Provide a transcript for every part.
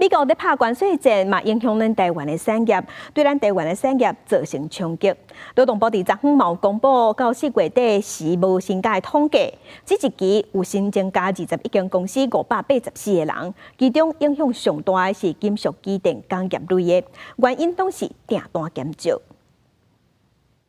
美國咧拍關稅戰嘛，影響咱台灣的產業，對咱台灣的產業造成衝擊。勞動部佇昨昏嘛有公布到4月底時無薪假的統計，這一期有新增加21間公司584個人，其中影響上大的是金屬機電工業類的，原因攏是訂單減少。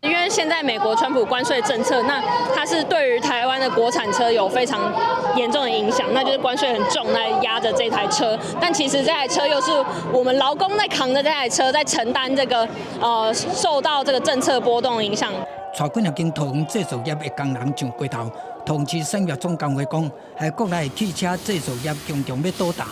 因為現在美國川普關稅政策，那它是對於台灣的國產車有非常嚴重的影響，那就是關稅很重，來壓着這台車。但其實這台車又是我們勞工在扛着這台車，在承擔這個受到這個政策波動的影響。帶幾若間桃園製造業的工人上街頭，桃園市產業總工會講，係國內汽車製造業常常欲倒彈，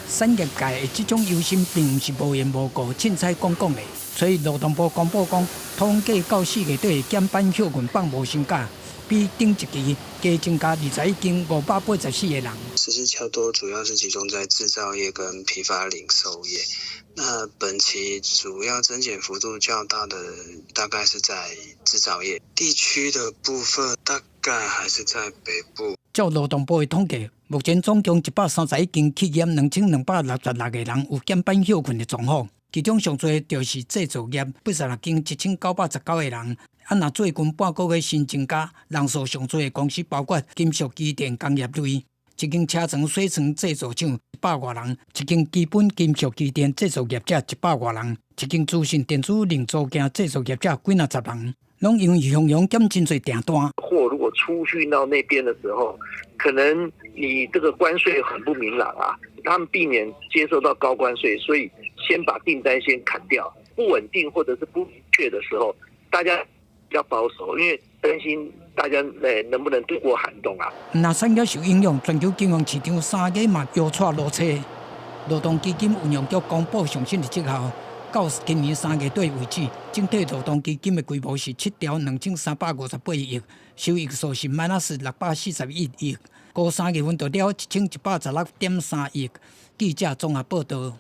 產業界的這種憂心並毋是無緣無故、凊彩講講的。所以勞動部公布講，統計到4月底減班歇睏放無薪假，比頂一期加增加21間584個人。實施較多，主要是集中在製造業跟批發零售業。那本期主要增減幅度較大的，大概是在製造業地區的部分，大概還是在北部。照勞動部的統計，目前總共131間企業，2266個人有減班歇睏的狀況。其中上濟就是製造業，86間1919個人。啊，若最近半個月新增加人數上濟的公司，包括金屬機電工業類，一間車床水床製造廠100外人，一間基本金屬機電製造業者100外人，一間資訊電子零組件製造業者幾若十人，攏因為雄陽減真濟訂單。貨如果出去到那邊的時候，可能你這個關稅很不明朗啊，他們避免接受到高關稅，所以先把訂單先砍掉。不穩定或者是不明確的時候，大家比較保守，因為擔心大家誒能不能度過寒冬啊。若產業受影響，全球金融市場3月嘛搖掣落車。勞動基金運用局公布上新的績效，到今年3月底為止，整體勞動基金的規模是7兆2358億，收益數是 minus 641億，過3月份就了1116.3億。記者綜合報道。